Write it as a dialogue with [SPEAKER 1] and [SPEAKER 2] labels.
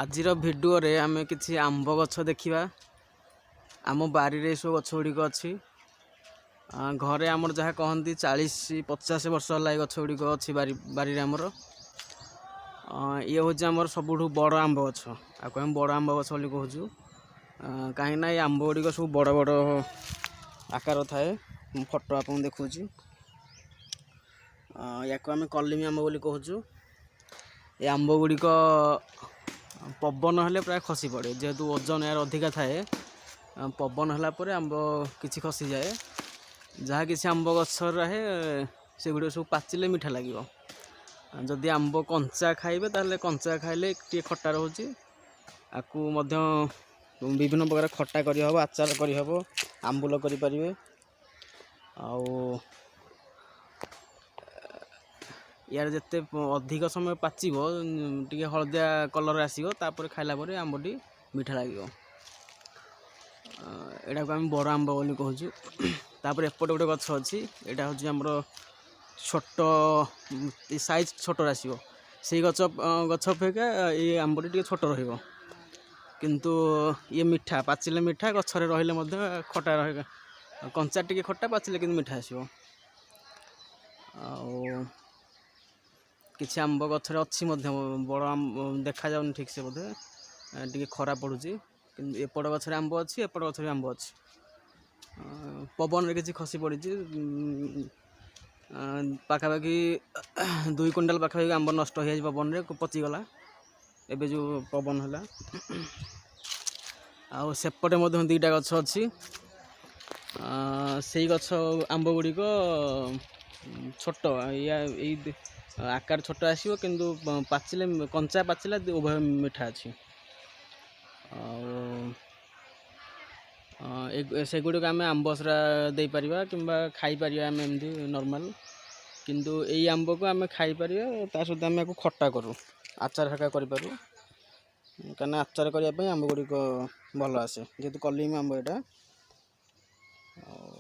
[SPEAKER 1] ଆଜିର ଭିଡ଼ିଓରେ ଆମେ କିଛି ଆମ୍ବ ଗଛ ଦେଖିବା। ଆମ ବାରିରେ ଏସବୁ ଗଛ ଗୁଡ଼ିକ ଅଛି। ଘରେ ଆମର ଯାହା କହନ୍ତି 40-50 ବର୍ଷ ହେଲା ଏ ଗଛ ଗୁଡ଼ିକ ଅଛି ବାରିରେ ଆମର। ଇଏ ହେଉଛି ଆମର ସବୁଠୁ ବଡ଼ ଆମ୍ବ ଗଛ। ଆକୁ ଆମେ ବଡ଼ ଆମ୍ବ ଗଛ ବୋଲି କହୁଛୁ, କାହିଁକିନା ଏ ଆମ୍ବ ଗୁଡ଼ିକ ସବୁ ବଡ଼ ବଡ଼ ଆକାର ଥାଏ। ମୁଁ ଫଟୋ ଆପଣଙ୍କୁ ଦେଖାଉଛି। ୟାକୁ ଆମେ କଲିମି ଆମ୍ବ ବୋଲି କହୁଛୁ। ଏ ଆମ୍ବ ଗୁଡ଼ିକ ପବନ ହେଲେ ପ୍ରାୟ ଖସି ପଡ଼େ, ଯେହେତୁ ଓଜନ ଏହାର ଅଧିକା ଥାଏ। ପବନ ହେଲା ପରେ ଆମ୍ବ କିଛି ଖସିଯାଏ। ଯାହା କିଛି ଆମ୍ବ ଗଛରେ ରହେ, ସେଗୁଡ଼ିକ ସବୁ ପାଚିଲେ ମିଠା ଲାଗିବ। ଯଦି ଆମ୍ବ କଞ୍ଚା ଖାଇବେ, ତାହେଲେ କଞ୍ଚା ଖାଇଲେ ଟିକେ ଖଟା ରହୁଛି। ଆକୁ ମଧ୍ୟ ବିଭିନ୍ନ ପ୍ରକାର ଖଟା କରିହେବ, ଆଚାର କରିହେବ, ଆମ୍ବୁଲ କରିପାରିବେ। ଆଉ ୟାର ଯେତେ ଅଧିକ ସମୟ ପାଚିବ, ଟିକେ ହଳଦିଆ କଲର୍ ଆସିବ, ତାପରେ ଖାଇଲା ପରେ ଆମ୍ବଟି ମିଠା ଲାଗିବ। ଏଇଟାକୁ ଆମେ ବଡ଼ ଆମ୍ବ ବୋଲି କହୁଛୁ। ତାପରେ ଏପଟେ ଗୋଟେ ଗଛ ଅଛି, ଏଇଟା ହେଉଛି ଆମର ଛୋଟ ସାଇଜ୍, ଛୋଟରେ ଆସିବ। ସେଇ ଗଛ ଅପେକ୍ଷା ଏଇ ଆମ୍ବଟି ଟିକେ ଛୋଟ ରହିବ, କିନ୍ତୁ ଇଏ ମିଠା, ପାଚିଲେ ମିଠା, ଗଛରେ ରହିଲେ ମଧ୍ୟ ଖଟା ରହେ। କଞ୍ଚା ଟିକେ ଖଟା, ପାଚିଲେ କିନ୍ତୁ ମିଠା ଆସିବ। ଆଉ କିଛି ଆମ୍ବ ଗଛରେ ଅଛି ମଧ୍ୟ, ବଡ଼ ଆମ୍ବ ଦେଖାଯାଉନି ଠିକ୍ ସେ, ବୋଧେ ଟିକେ ଖରା ପଡ଼ୁଛି। କିନ୍ତୁ ଏପଟ ଗଛରେ ଆମ୍ବ ଅଛି, ଏପଟ ଗଛରେ ଆମ୍ବ ଅଛି। ପବନରେ କିଛି ଖସି ପଡ଼ିଛି। ପାଖାପାଖି 2 କୁଇଣ୍ଟାଲ ପାଖାପାଖି ଆମ୍ବ ନଷ୍ଟ ହେଇଯାଇଛି ପବନରେ, ପଚିଗଲା ଏବେ ଯେଉଁ ପବନ ହେଲା। ଆଉ ସେପଟେ ମଧ୍ୟ 2ଟା ଗଛ ଅଛି। ସେଇ ଗଛ ଆମ୍ବ ଗୁଡ଼ିକ ଛୋଟ, ଏଇ ଆକାର ଛୋଟ ଆସିବ, କିନ୍ତୁ ପାଚିଲେ, କଞ୍ଚା ପାଚିଲା ଉଭୟ ମିଠା ଅଛି। ଆଉ ସେଗୁଡ଼ିକ ଆମେ ଆମ୍ବ ସରା ଦେଇପାରିବା କିମ୍ବା ଖାଇପାରିବା ଆମେ ଏମିତି ନର୍ମାଲ୍। କିନ୍ତୁ ଏଇ ଆମ୍ବକୁ ଆମେ ଖାଇପାରିବା, ତା ସହିତ ଆମେ ଆକୁ ଖଟା କରୁ, ଆଚାର ହେରିକା କରିପାରୁ, କାହିଁକିନା ଆଚାର କରିବା ପାଇଁ ଆମ୍ବ ଗୁଡ଼ିକ ଭଲ ଆସେ, ଯେହେତୁ କଲିମି ଆମ୍ବ ଏଇଟା। ଆଉ